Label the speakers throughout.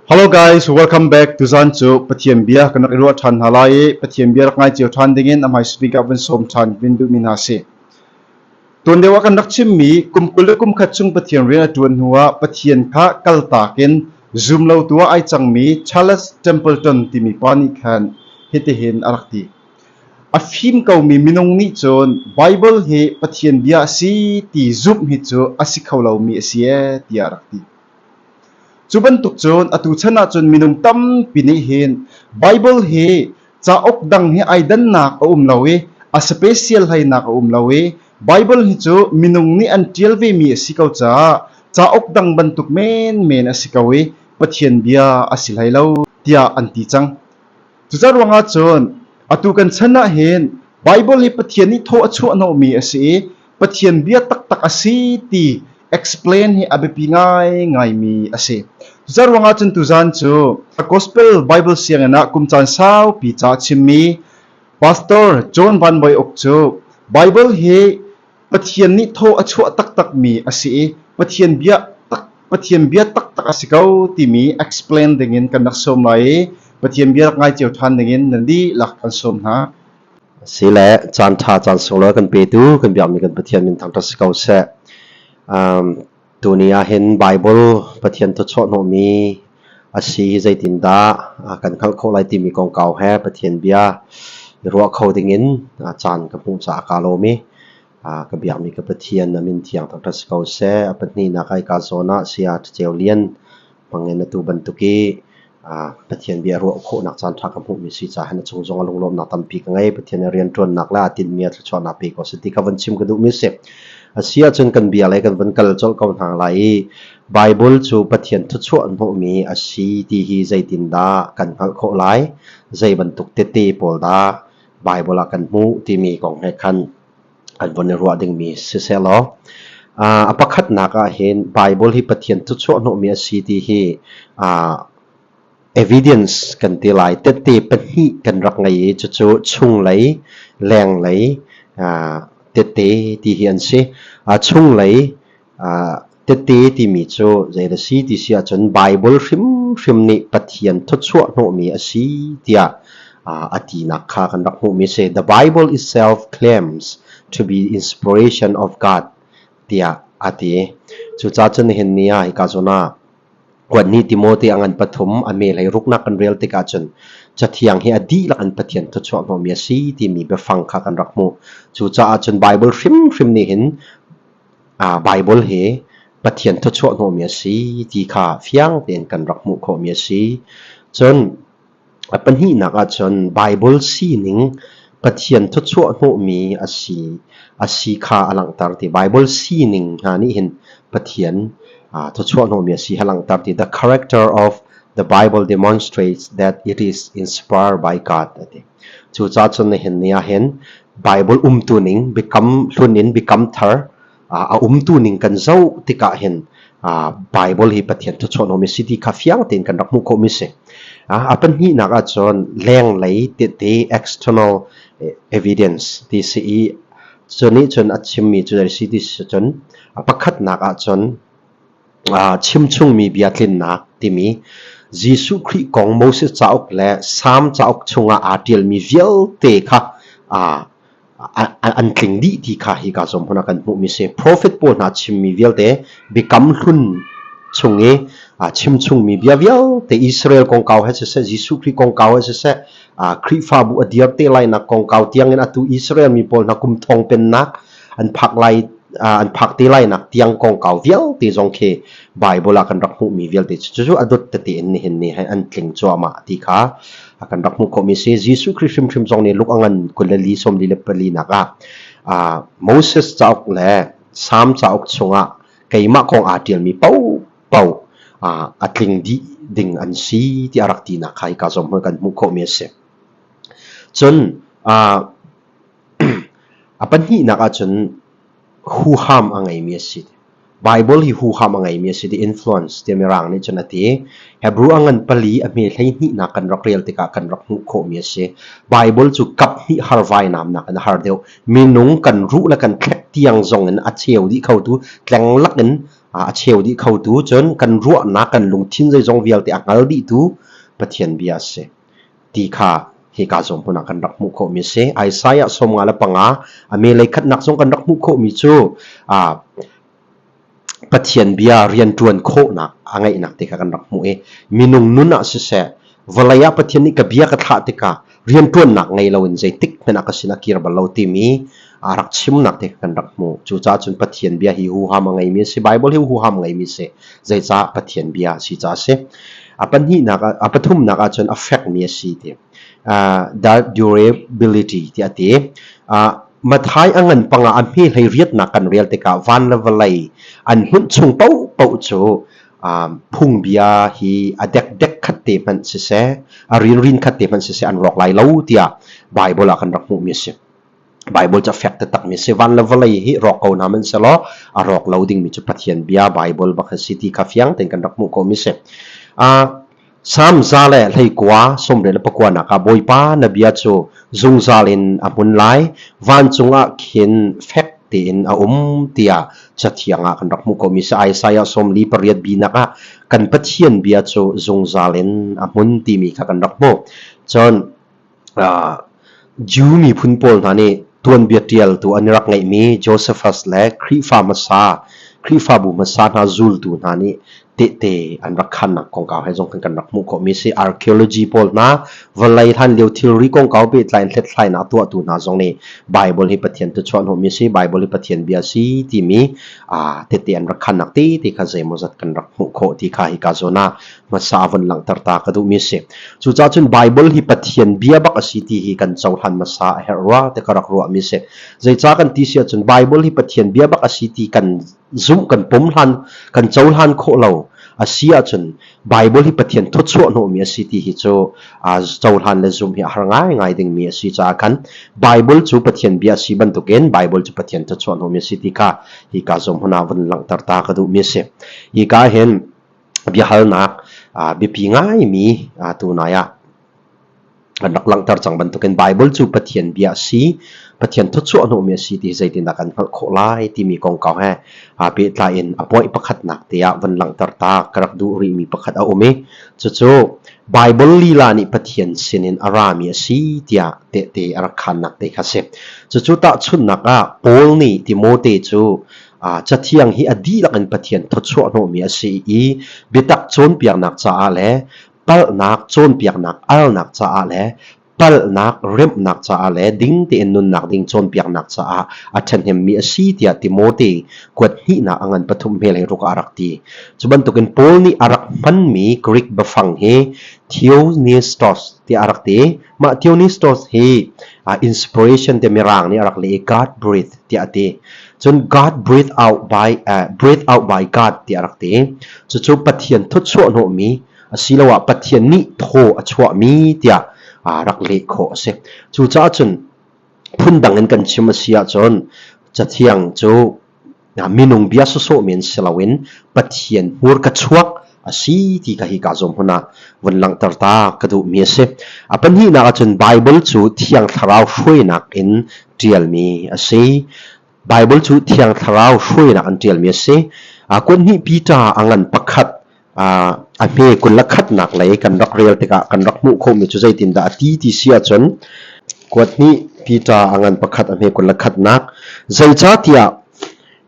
Speaker 1: Hello guys, welcome back. Tuzan cu Pathian bia kan rak i ruah ṭhan hna lai i Pathian bia rak ngai cio ṭhan dingin a hmai speaker vun sawm ṭhan vin duhmi hna si. Tuan deuh ah kan rak chimmi kum 20 le kum khat chung Pathian rian a ṭuan hnuah Pathian kha kaltak in zum lotu ah ai cangmi Charles Templeton timi pa nih khan hitihin a rak ti. A fim komi minung nih cun Baibal hi Pathian bia a si ti zumh hi cu a si kho lomi a si ee tiah a rak ti. Cu bantuk cun atu chan ahcun minung tampi nih hin Baibal hi cauk dang he ai dannak a um lo i a special hleinak a um lo i Baibal hi cu minung nih an ṭial vemi a si ko caah cauk dang bantuk menmen a si ko i Pathian bia a si hlei lo tiah an ti cang. Cucaah ruangah cun atu kan chan ah hin Baibal hi Pathian nih thaw a chuahhnawhmi a si i Pathian bia taktak a si ti explain hi a biapi ngaingaimi a si. Cucaah ruangah cun tuzan cu Gospel Bible sianginn ah kum caan saupi ca a chimmi Pastor John Van Bawi Uk cu Bible hi Pathian nih thaw a chuah taktakmi a si i Pathian bia tak Pathian bia taktak a si ko timi explain dingin kan rak sawm lai i Pathian bia rak ngai cio ṭhan dingin nan dihlak kan sawm hna.
Speaker 2: Sile caan ṭha caan sunglawi kan petu kan biakmi kan Pathian min thangṭhat si ko seh. Um, tuni ah hin Bible Pathian thawchuah hnawhmi a si hi zeitindah kan hngalh khawh lai timi kongkau he Pathian bia i ruah kho dingin caan ka hmuh caah kaa lawm i ka biakmi ka Pathian a min thiang thangṭhat si ko seh. A pahnihnak ah hika zawn ah Saya Ṭha Lian hmangin atu bantuk i Pathian bia ruah khawhnak caanṭha ka hmuhmi si caah hin a chung zong ah lunglawmhnak tampi ka ngei. Pathian i rianṭuannak le aa tinhmi ah thluachuahnak pe ko seh ti kha von chim ka duhmi a si. A si ahcun kan bia lei kan von kal colh ko hna lai i Baibal cu Pathian thluachuah hnawhmi a si ti hi zeitindah kan hngalh khawh lai? Zei bantuk tehte pawl dah Baibal ah kan hmuh timi kong he khan an von i ruah dingmi sisehlaw a pakhatnak ah hin Baibal hi Pathian thuchuah hnawhmi a si ti hi evidence kan ti lai. Tehte pahnih kan rak ngei i cucu chunglei, lenglei tehte ti hi an si. Chunglei Tehte timi cu zei a si ti si ahcun Baibal hrimhrim nih Pathian thawchuah hnawhmi a si tiah a tinak kha kan rak hmuhmi a si. The Bible itself claims to be inspiration of God tiah a ti. Cucaah cun nihin ni ah hika zawn ah Kuat Timote a ngan pathum a me hlei ruknak kan rel tikah cun Cathiang hi a dihlak in Pathian thawchuah hnawhmi a si timi biafang kha kan rak hmuh. Cucaah cun Baibal hrimhrim nih hin Baibal hi Pathian thawchuah hnawhmi a si ti kha fiang tein kan rak hmuh khawhmi a si. Cun a pahnihnak ahcun Baibal sining Pathian thawchuah hnawhmi a si a si kha a langhter ti. Baibal sining hna nih hin Pathian thawchuah hnawhmi a si a langhter ti. The character of the Bible demonstrates that it is inspired by God a ti. Cucaah cun nihin ni ah hin Bible umtu ning biakam hlun in biakam thar a umtu ning kan zoh tikah hin Bible hi Pathian thawchuah a si ti kha fiang tein kan rak hmuh khawhmi si. A pahnihnak ahcun lenglei tehte external evidence ti si i cu nih cun a chimmi cu zei si ti si cun a pakhatnak ahcun chimchungmi bia tlinnak timi Jesuh Khrih kong Moses cauk le Salm cauk chungah aa ṭialmi vialte kha an tling dih ti kha hika zawn hmun ah kan hmuhmi si. Profet pawl hna chimmi vialte Biakam Hlun chung i chimchungmi bia vialte Israel kongkau he siseh, Jesuh Khrih kongkau he siseh, Khrihfabu a dir te lainak kongkau tiangin atu Israel mi pawl hna kum thong pennak an phak lai an phak te lainak tiang kongkau vialte zong khi Bible ah kan rak hmuhmi vialte cu cucu a dot tete in nihin ni he an tling cuahmah ti kha kan rak hmuh khawhmi si. Jesuh Khrih hrimhrim zong nih Luke a ngan 24 nak ah Moses cauk le Salm cauk chungah keimah kong aa ṭialmi paohpaoh a tling dih ding an si ti a rak tinak kha hika zong hmun kan hmuh khawhmi a si. Cun A pahnihnak ahcun huham a ngeimi a si. Bible hi huham a ngeimi a si, the influence tiah Mirang nih cun a ti. Hebrew a ngan pali a hme 12nak kan rak rel tikah kan rak hmuh khawhmi a si. Bible cu kap hnih har vainamnak in a har deuh. Minung kan ruh le kan thlek tiang zong in a cheu dih khotu tleng lak in A cheu dih khotu cun kan ruahnak kan lungthin zeizong vialte a hngal dihtu Pathian bia a si ti kha hika zawn hmun ah kan rak hmuh khawhmi a si. Isaiah 55 a me lei khatnak zong kan rak hmuh khawhmi cu Pathian bia rianṭuan khawhnak a ngeihnak ti kha kan rak hmuh i minung nun ah siseh vawlei ah Pathian nih ka bia ka thlah tikah rianṭuannak ngei loin zeitik hmanh ah ka sin a kir bal lo timi a rak chimnak te kha kan rak hmuh. Cucaah cun Pathian bia hi huham a ngeimi a si. Baibal hi huham ngeimi a si. Zeicah Pathian bia a si caah a si. A pahnihnak ah, a pathumnak ahcun a fekmi a si ti. Uh, durability tiah a ti. Uh, Mathai a ngan panga a hme hlei riatnak kan rel tikah van le vawlei an hmunh chung paohpaoh cu phungbia hi a dekdek khat te hmanh siseh, a rinrin khat te hmanh siseh an rawk lai lo tiah Baibal ah kan rak hmuhmi a si. Baibal cu a fek taktakmi a si. Van le vawlei hi rawk ko hna hmanh sehlaw a rawk lo dingmi cu Pathian bia Baibal bak a si ti kha fiang tein kan rak hmuh khawhmi a si. Salm 119 94 nak ah Bawipa na bia cu zungzal in a hmun lai, vancung ah khin fek tein a um tiah Cathiang ah kan rak hmuh komi si. Isaiah 48 binak ah kan Pathian bia cu zungzal in a hmun timi kha kan rak hmuh. Cun Jew miphun pawl hna nih tuanbia ṭialtu an i rak ngeihmi Josephus le Khrihfa hmasa, Khrihfabu hmasa hna zultu hna nih tehte an rak khannak kongkau he zong kan rak hmuh khawhmi a si. Archaeology pawl hna, vawlei hlanlio thilri kongkau pehtlai in hlethlainak tuahtu hna zong nih Baibal hi Pathian tuchuah hnawhmi a si, Baibal hi Pathian bia a si timi tehte an rak khannak tete kha zeimawzat kan rak hmuh khawh ti kha hika zawn ah hmasa a vun langhter ta ka duhmi a si. Cucaah cun Baibal hi Pathian bia bak a si ti hi kan cohlan hmasa a herh rua ti ka rak ruahmi a si. Zeicah kan ti si ahcun Baibal hi Pathian bia bak a si ti kan zumh kan pom hlan kan cohlan khawh lo a si ahcun Baibal hi Pathian thawchuah hnawhmi a si ti hi cu cohlan le zumh hi a har ngaingai dingmi a si caah khan Baibal cu Pathian bia a si bantukin Baibal cu Pathian thawchuah hnawhmi a si ti kha hika zawn hmun ah vun langhter ta ka duhmi a si. Hika hin biahalnak biapi ngaimi tunai ah an rak langhter cang bantukin Baibal cu Pathian bia a si, Pathian thawchuah hnawhmi a si ti zeitindah kan hngalh khawh lai timi kongkau he aa pehtlai in a point pakhatnak te ah von langhter ta ka rak duh rihmi pakhat a um i cucu Baibal lila nih Pathian sinin a rami a si tiah tehte a rak khannak te kha a si. Cucu tahchunhnak ah Paul nih Timote cu Cathiang hi a dihlak in Pathian thawchuah hnawhmi a si i biatak cawnpiaknak caah le palhnak cawnpiaknak alnak caah le palhnak remhnak caah le ding tein nunnak ding cawnpiaknak caah a ṭhahnemmi a si tiah Timote kuat hnihnak a ngan pathum hmel he ruk ah a rak ti. Cu bantukin Paul nih a rak hmanmi Greek biafang hi theonistos tiah a rak ti. Mah theonistos hi inspiration te Mirang nih a rak leh i God breathed tiah a ti. Cun God breathe out by breathe out by God tiah a rak ti. Cucu Pathian thawchuah hnawhmi asiloah Pathian nih thaw a chuahmi tiah rak leh khawh a si. Cucaah cun phundang in kan chim a si ahcun Cathiang cu minung bia sawsawh men si loin Pathian hmurka chuak a si ti kha hika zawn hmun ah vun langhter ta ka duhmi a si. A pahnihnak ahcun Baibal cu Thiang Thlarau hruainak in ṭialmi a si. Baibal cu Thiang Thlarau hruainak in ṭialmi a si. Kuat hnih Peter a ngan pakhat a hme 21 nak lei kan rak rel tikah kan rak hmuh khawhmi cu zeitindah a ti ti si ahcun kuat hnih Peter a ngan pakhat a hme 21 nak zeicahtiah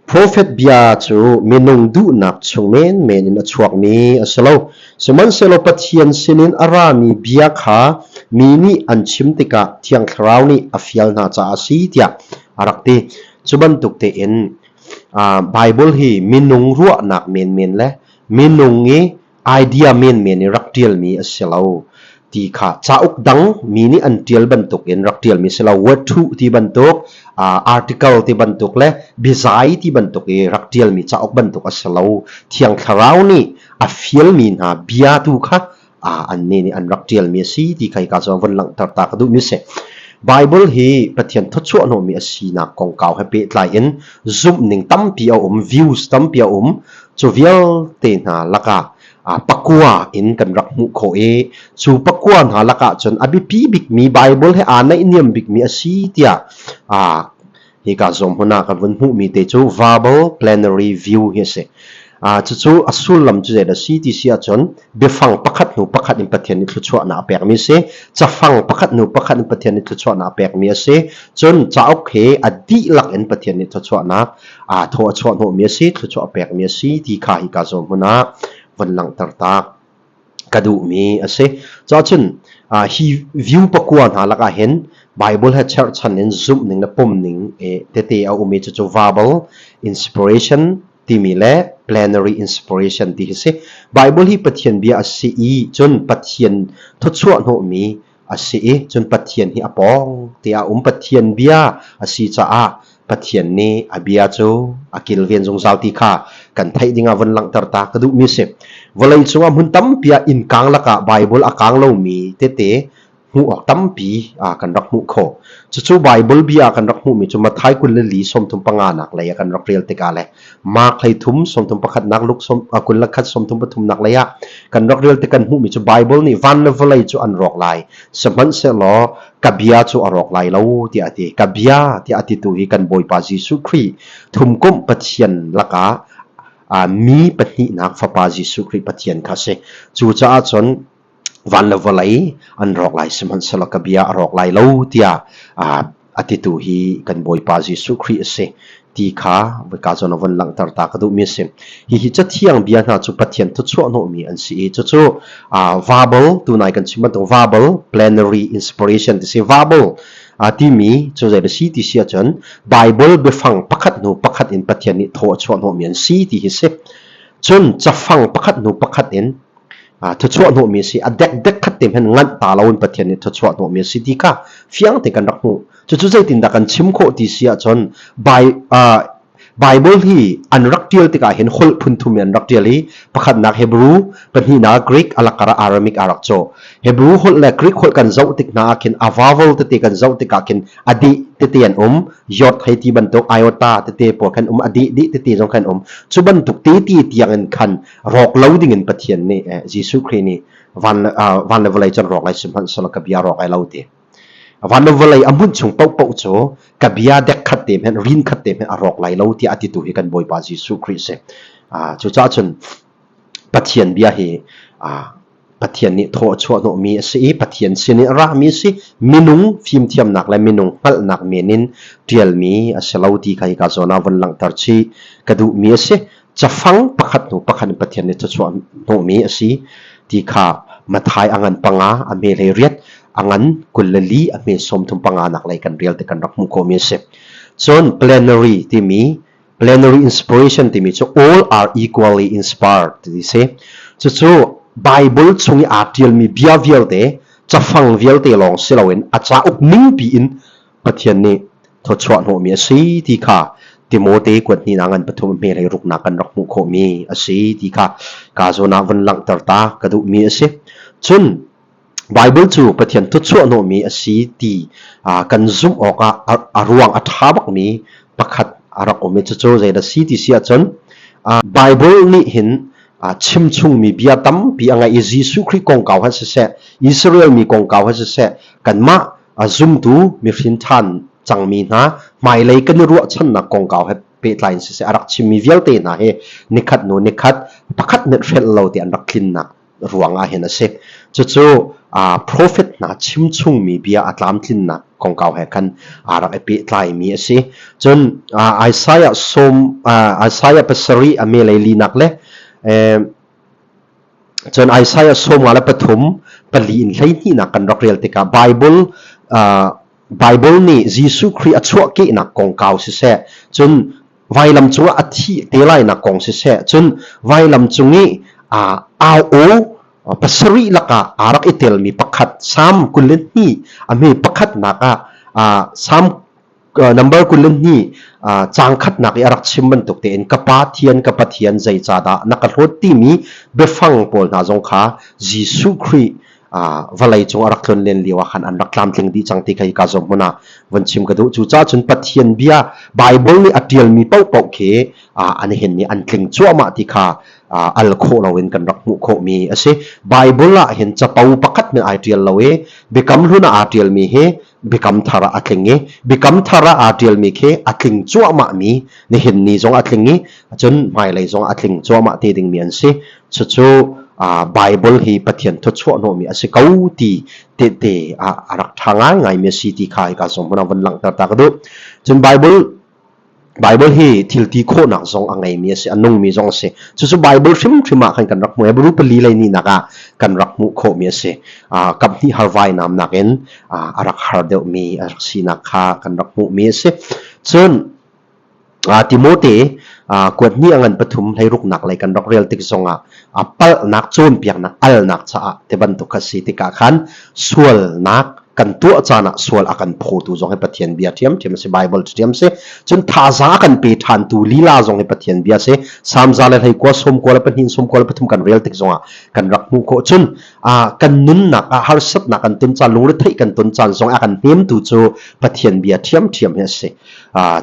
Speaker 2: Profet bia cu minung duhnak chung menmen in a chuakmi a si lo. Sihmanhsehlaw Pathian sinin a rami bia kha mi nih an chim tikah Thiang Thlarau nih a fial hna caah a si tiah a rak ti. Cu bantuk tein Baibal hi minung ruahnak menmen le minung i idea menmen i rak ṭialmi a si lo ti kha cauk dang mi nih an ṭial bantukin rak ṭialmi si lo. Word-thuh ti bantuk, article ti bantuk le biazai ti bantuk i rak ṭialmi cauk bantuk a si lo. Thiang Thlarau nih a fialmi hna bia tu kha annih nih an rak ṭialmi a si ti kha hika cu vun langhter ta ka duhmi a si. Baibal hi Pathian thawchuah hnawhmi a sinak kongkau he pehtlai in zumhning tampi a um, views tampi a um. Cu vialte hna lakah pakua in kan rak hmuh khawh i cu pakua hna lakah cun a biapi bikmi Baibal he aa naihniam bikmi a si tiah hika zawm hmun ah kan vun hmuhmi te cu verbal plenary view hi a si. Cucu a sullam cu zeidah a si ti si ahcun biafang pakhat hnu pakhat in Pathian nih thluachuahnak a pekmi a si. Cafang pakhat hnu pakhat in Pathian nih thluachuahnak a pekmi a si. Cun cauk hi a dihlak in Pathian nih thluachuahnak aa thaw a chuah hnawhmi a si, thluachuah a pekmi a si ti kha hika zawn hmun ah von langhter tak ka duhmi a si. Cun hi view pakua hna lakah hin Bible he cherhchan in zumh ning le pom ning tete a um i cucu verbal inspiration timi le plenary inspiration ti hi si. Bible hi Pathian bia a si i cun Pathian thawchuah hnawhmi a si i cun Pathian hi a pawng te ah um Pathian bia a si caah Pathian nih a bia cu a kilven zungzal ti kha kan theih dingah vun langhter ta ka duhmi a si. Vawlei cungah hmun tampi ah inn kaang lakah Baibal a kaang lomi tete hmuh awk tampi kan rak hmuh khawh. Cucu Baibal bia ah kan rak hmuhmi cu Matthai 24 35 nak lei ah kan rak rel tikah le Mark 33 31 nak Luke 21 33 nak lei ah kan rak rel tik kan hmuhmi cu Baibal nih van le vawlei cu an rawk lai sihmanhsehlaw ka bia cu a rawk lai lo tiah a ti. Ka bia tiah a titu hi kan Bawipa Jesuh Khrih thumkomh Pathian lakah mi pahnihnak Fapa Jesuh Khrih Pathian kha a si. Cucaah cun van le vawlei an rawk lai sihmanhsehlaw ka bia a rawk lai lo tiah a titu hi kan Bawipa Jesuh Khrih a si ti kha voika zawn a von langhter ta ka duhmi a si. Hihi Cathiang bia hna cu Pathian thuchuah hnawhmi an si i cucu verbal tunai kan chim bantuk verbal plenary inspiration ti si verbal timi cu zei a si ti si ahcun Bible biafang pakhat hnu pakhat in Pathian nih thaw a chuah hnawhmi an si ti hi si. Cun cafang pakhat hnu pakhat in thuchuah hnawhmi a si. A dekdek khat te hmanh nganh ta loin Pathian nih thuchuah hnawhmi a si ti kha fiang te kan rak hmuh. Cucu zeitindah kan chim khawh ti si ahcun Bible hi an rak ṭial tikah hin holh phun thum in an rak ṭial i pakhatnak Hebrew, pahnihnak Greek, a lakar ah Aramaic aa rak cawh. Hebrew holh le Greek holh kan zoh tik hna ah khin a vowel tete kan zoh tikah khin a dih tete an um, yod hei ti bantuk iota tete pawl khan um, a dih dih tete zong khan um. Cu bantuk tete tiang in khan rawk lo dingin Pathian nih Jesuh Khrih nih van van le vawlei cun rawk lai sihmanhsehlaw ka bia rawk ai lo ti. Van le vawlei a hmunh chung paohpaoh cu ka bia dek khat te hmanh rin khat te hmanh a rawk lai lo tiah a titu hi kan Bawipa Jesuh Khrih si. Cucaah cun Pathian bia hi Pathian nih thaw a chuah hnawhmi a si i Pathian sin in a rami a si. Minung fimthiamnak le minung hngalhnak men in ṭialmi a si lo ti kha hika zawn ah vun langhter chih ka duhmi a si. Cafang pakhat hnu pakhat in Pathian nih thluachuah hnawhmi a si ti kha Matthai a ngan panga a hme hlei riat a ngan 24 a hme 35 nak lei kan rel ti kan rak hmuh khawhmi a si. Cun plenary timi plenary inspiration timi cu all are equally inspired ti si. Cucu Bible chung i aa ṭialmi bia vialte cafang vialte lawng si loin a cauk ningpi in Pathian nih thawchuah hnawhmi a si ti kha Timote kuat hnihnak ngan pathum hme hlei ruknak kan rak hmuh khawhmi a si ti kha ka zawn ah vun langhter ta ka duhmi a si. Cun Baibal cu Pathian thawchuah hnawhmi a si ti kan zumh awkah a ruang a ṭha bakmi pakhat a rak um i cucu zeidah si ti si ahcun Baibal nih hin chimchungmi bia tampi a ngeih i Jesuh Khrih kongkau han siseh, Israel mi kongkau han siseh, kanmah a zumtu mihrin ṭhan cangmi hna hmailei kan i ruahchannak kongkau he pehtlai in siseh a rak chimmi vialte hna hi nikhat hnu nikhat pakhat hmanh hrelh lo te an rak tlinnak ruang ah hin a si. Cucu prophet hna chimchungmi bia a tlamtlinnak kongkau he khan aa rak i pehtlaimi a si. Cun Isaiah sawm Isaiah pasarih a melei linak le Cun Isaiah 53 pali in hleihnihnak kan rak rel tikah Bible Bible nih Jesuh Khrih a chuahkehnak kongkau siseh, cun vailam cungah a thih te lainak kong siseh, cun vailam cung i au aw pasarih lakah aa rak i telmi pakhat Salm 22 a hme pakhatnak ah Salm Number 22 caang khatnak i a rak chim bantuk tein ka Pa Thian ka Pathian zeicahdah na ka hlawt timi biafang pawl hna zong kha Jesuh Khrih vawlei cung a rak tlonlen lio ah khan an rak tlamtling dih cang ti kha hika zawn hmun ah von chim ka duh. Cucaah cun Pathian bia Bible nih a ṭialmi paohpaoh khi an hin nih an tling cuahmah ti kha. Al khawh loin kan rak hmuh khawhmi a si. Bible ah hin capo pakhat men ai ṭial lo i Biakam Hlun ah aa ṭialmi hi Biakam Thar ah a tling i Biakam Thar ah aa ṭialmi khi a tling cuahmahmi nihin ni zong a tling i cun hmailei zong a tling cuahmah te dingmi an si. Cucu Bible hi Pathian thawchuah hnawhmi a si ko ti tehte ah a rak ṭha ngaingaimi a si ti kha hika zawn hmun ah vun langhter ta ka duh. Cun Bible Bible hi thil ti khawhnak zong a ngeimi a si, a nungmi zong a si. Cucu Bible hrimhrim ah khan kan rak hmuh. Hebrew pali lei nihnak ah kan rak hmuh khawhmi a si. Kap hnih har vainam nakin a rak har deuhmi a rak sinak kha kan rak hmuhmi a si. Cun Timote kuat hnih a ngan pathum hleiruknak lei kan rak rel tik zongah palhnak cawnpiaknak alnak caah ti bantuk kha si tikah khan sualnak kan tuah caan ah sual a kan phawtu zong hi Pathian bia ṭhiamṭhiam a si Bible ṭhiam si cun thazaang a kan pe ṭhantu lila zong hi Pathian bia si Salm za le hleikua sawmkua le pahnih sawmkua le pathum kan rel tik zongah kan rak hmuh khawh cun kan nunnak ah harsatnak kan ton caan lungretheih kan ton caan zong a kan hnemtu cu Pathian bia ṭhiamṭhiam hi a si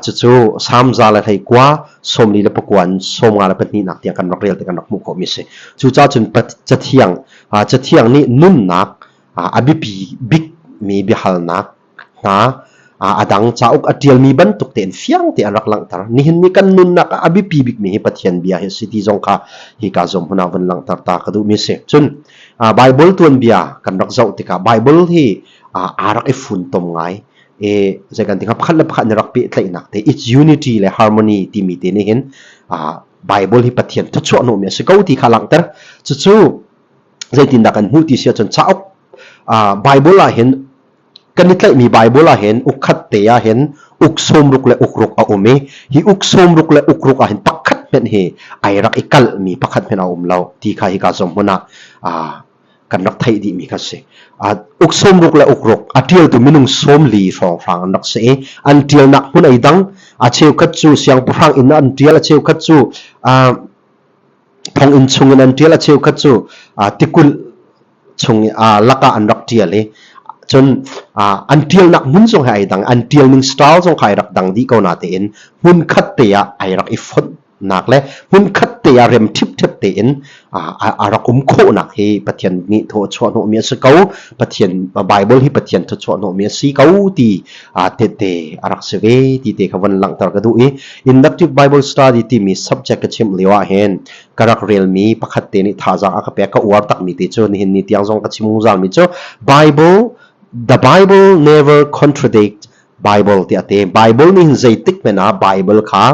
Speaker 2: cucu Salm za le hleikua sawmli le pakua in sawmnga le pahnihnak tiang kan rak rel tik kan rak hmuh khawhmi a si cucaah cun Cathiang Cathiang nih nunnak a biapi bikmi biahalnak hna a dang cauk a ṭialmi bantuk tein fiang tein an rak langhter. Nihin ni kan nunnak ah a biapi bikmi hi Pathian bia hi a si ti zong kha hika zawn hmun ah vun langhter ta ka duhmi a si. Cun Baibal tuanbia kan rak zoh tikah Baibal hi aa rak i funtom ngai. E, zei kan ti hnga pakhat le pakhat nih rak pehtlaihnak te its unity le harmony timi te nih hin Baibal hi Pathian thluachuah hnawhmi a si ko ti kha langhter. Cucu zeitindah kan hmuh ti si ahcun cauk Bible ah hin kan i tlaihmi Bible ah hin uk khat te ah hin uk sawmruk le uk ruk a um i hi uk sawmruk le uk ruk ah hin pakhat hmenh hi ai rak i kalhmi pakhat hmenh a um lo ti kha hika zawn hmun ah kan rak theih dihmi kha si. Uk sawmruk le uk ruk a ṭialtu minung sawmli hrawnghrang an rak si i an ṭialnak hmun ai dang a cheukhat cu siangpahrang inn ah an ṭial a cheukhat cu Thonginn chungin an ṭial a cheukhat cu tikulh chung lakah an rak ṭial i cun an ṭialnak hmun zong he ai dang an ṭialning style zong kha ai rak dang dih ko natein hmunkhat te ah ai rak i fonhnak le hmunkhat te ah rem ṭhipṭhep tein a rak um khawhnak hi Pathian nih thaw chuah hnawhmi a si ko Pathian Bible hi Pathian thawchuah hnawhmi a si ko ti tehte a rak si ve ti te kha von langhter ka duh i Inductive Bible Study timi subject ka chimh lio ah hin ka rak relmi pakhat te nih thazaang a ka pek ka uar takmi te cu nihin ni tiang zong ka chim zungzalmi cu Bible the Bible never contradict Bible tiah te Bible nih hin zeitik hmanh ah Bible kha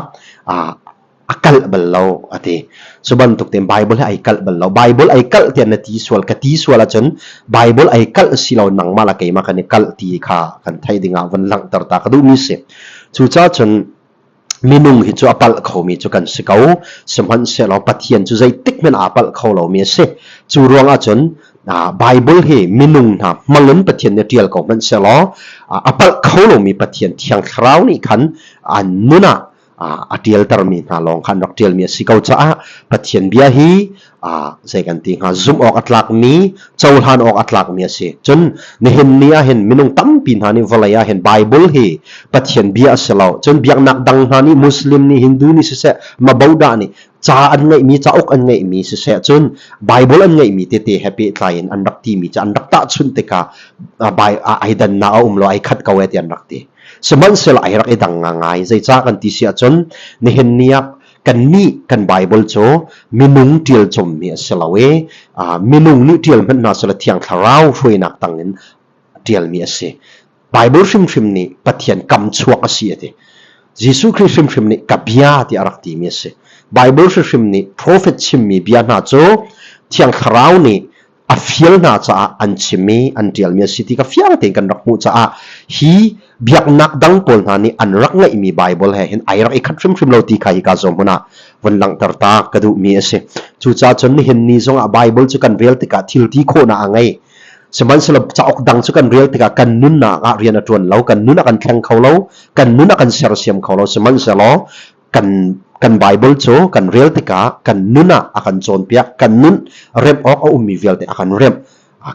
Speaker 2: a kalh bal lo a ti. Cu bantuk tein Bible hi ai kalh bal lo. Bible ai kalh tiah na ti sual ka ti sual ahcun Bible ai kalh si lo nangmah le keimah kan i kalh ti kha kan theih dingah von langhter ta ka duhmi si. Cucaah cun minung hi cu a palh khomi cu kan si ko. Sihmanhsehlaw Pathian cu zeitik hmanh aa palh kho lomi a si. Cu ruangah cun Bible hi minung hna hmangin Pathian nih ṭial ko hmanh sehlaw a palh kho lomi Pathian Thiang Thlarau nih khan an nun ah a ṭialtermi hna lawng kha an rak ṭialmi a si ko caah Pathian bia hi zei kan ti hnga zumh awk a tlakmi cohlan awk a tlakmi a si. Cun nihin ni ah hin minung tampi hna nih vawlei ah hin Bible hi Pathian bia a si lo. Cun biaknak dang hna nih Muslim nih Hindu nih siseh Mabodah nih ca an ngeihmi cauk an ngeihmi siseh cun Bible an ngeihmi tete he pehtlai in an rak timi cu an rak tahchunh tikah ai dannak a um lo ai khat ko e ti an rak ti. Sihmanhsehlaw ai rak i dang ngangai. Zeicah kan ti si ahcun nihin ni ah kannih kan Bible cu minung ṭial chommi a si lo i minung nih ṭial hmanh hna seh Thiang Thlarau hruainak tangin ṭialmi a si. Bible hrimhrim nih Pathian kam chuak a si a ti. Jesuh Khrih hrimhrim nih ka bia tiah a rak timi a si. Bible hrimhrim nih profet chimmi bia hna cu Thiang Thlarau nih a fial hna caah an chim i an ṭialmi a si ti kha fiang tein kan rak hmuh caah hi biaknak dang pawl hna nih an rak ngeihmi Baibal he hin ai rak i khat hrimhrim lo ti kha hika zawn hmun ah vun langhter ta ka duhmi a si. Cucaah cun nihin ni zongah Baibal cu kan rel tikah thil ti khawhnak a ngei. Sihmanhsehlaw cauk dang cu kan rel tikah kan nunnak ah rian a ṭuan lo, kan nun a kan thleng kho lo, kan nun a kan sersiam kho lo. Sihmanhsehlaw kan kan Bible cu kan rel tikah kan nun ah a kan cawnpiak, kan nun remh awk a ummi vialte a kan remh,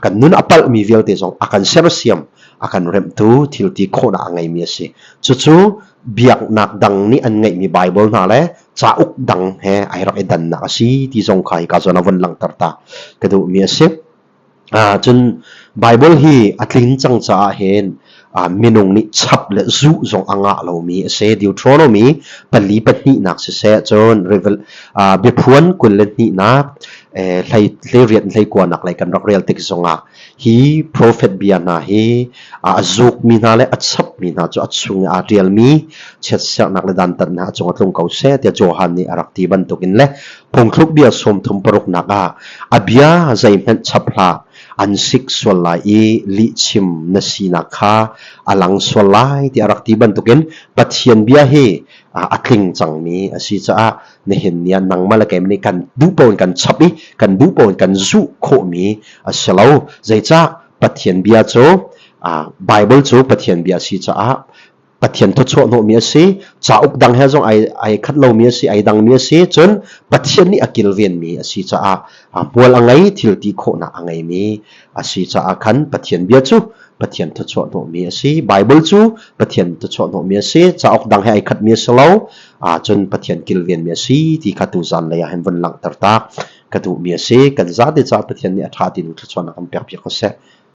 Speaker 2: kan nun a palhmi vialte zong a kan sersiam. a kan remhtu thil ti khawhnak a ngeimi a si. Cucu biaknak dang nih an ngeihmi Baibal hna le cauk dang he ai rak i dannak a si ti zong kha hika zawn ah vun langhter ta ka duhmi a si. Cun Baibal hi a tlin cang caah hin minung nih chap le zuh zong a ngah lomi a si. Deuteronomy pali pahnihnak siseh, cun biaphuan 22nak, hlei hleiriat hleikuanak lei kan rak rel tik zongah hi profet bia hna hi a zukmi hna le a chapmi hna cu a chung i aa ṭialmi chiatserhnak le dantatnak a cung a tlung ko seh tiah Johan nih a rak ti bantukin le Phungthluk bia 36nak ah a bia zeihmanh chap hlah, an sik sual lai i lihchim na sinak kha a lang sual lai tiah a rak ti bantukin Pathian bia hi a tling cangmi a si caah nihin ni ah nangmah le keimah nih kan duh paoh in kan chap i kan duh paoh in kan zuh khawhmi a si lo. Zeicah Pathian bia cu Baibal cu Pathian bia a si caah Pathian thawchuah hnawhmi a si, cauk dang he zong ai, ai khat lomi a si, ai dangmi a si, cun Pathian nih a kilvenmi a si caah hmual a ngei, thil ti khawhnak a ngeimi a si caah khan Pathian bia cu Pathian thawchuah hnawhmi a si. Baibal cu Pathian thawchuah hnawhmi a si, cauk dang he ai khatmi a si lo, cun Pathian kilvenmi a si ti kha tuzan lei ah hin vun langhter ta ka duhmi a si. Kan zate caah Pathian nih a ṭha ti thluachuahnak kan pek piak ko seh.